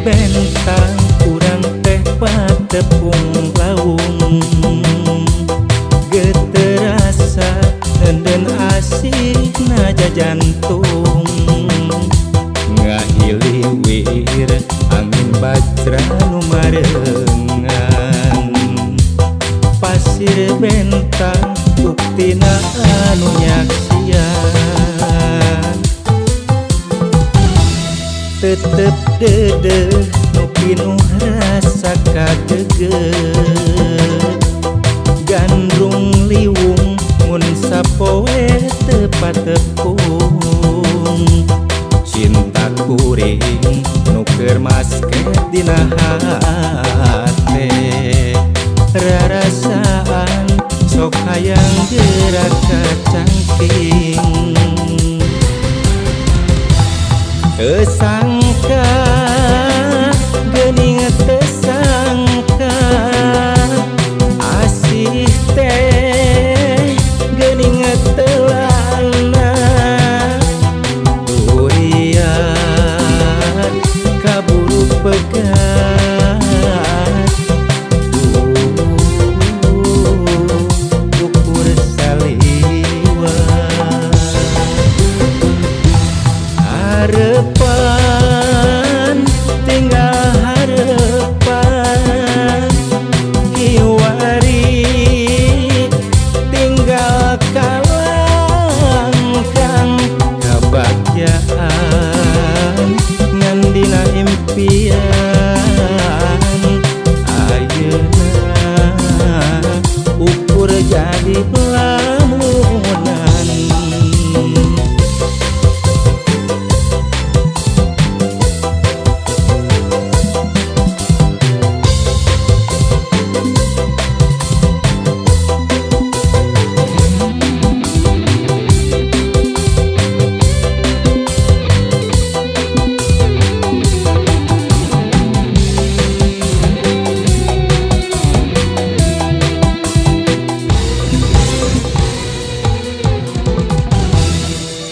Bentang urang teh patepung laung geterasa henden asih naja jantung ngahiliwir angin bajra nu marengan pasir bentang buktina anu nyaksian tetep dedeh nu pinuh rasa kageget gandrung liwung mun sapoe teu patepung cinta kuring nu keur masket dina hate rarasaan sok hayang geura kacangking tesangka geuning tesangka asih teh geuning telana durian kaburu pegat ukur saliwat harepan tinggal harepan kiwari tinggal kalangkang kabagjaan ngan dina impian ayeuna ukur jadi lamunan.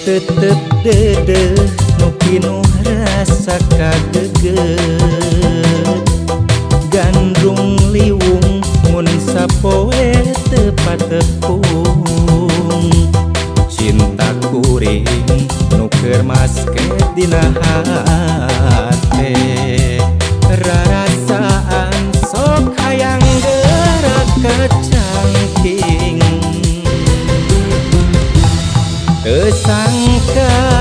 Tetep dedeh nu pinuh rasa kageget gandrung liwung mun sapoe teu patepung cinta kuring nu keur masket dina hate rarasaan sok hayang geura kacangking tesangka.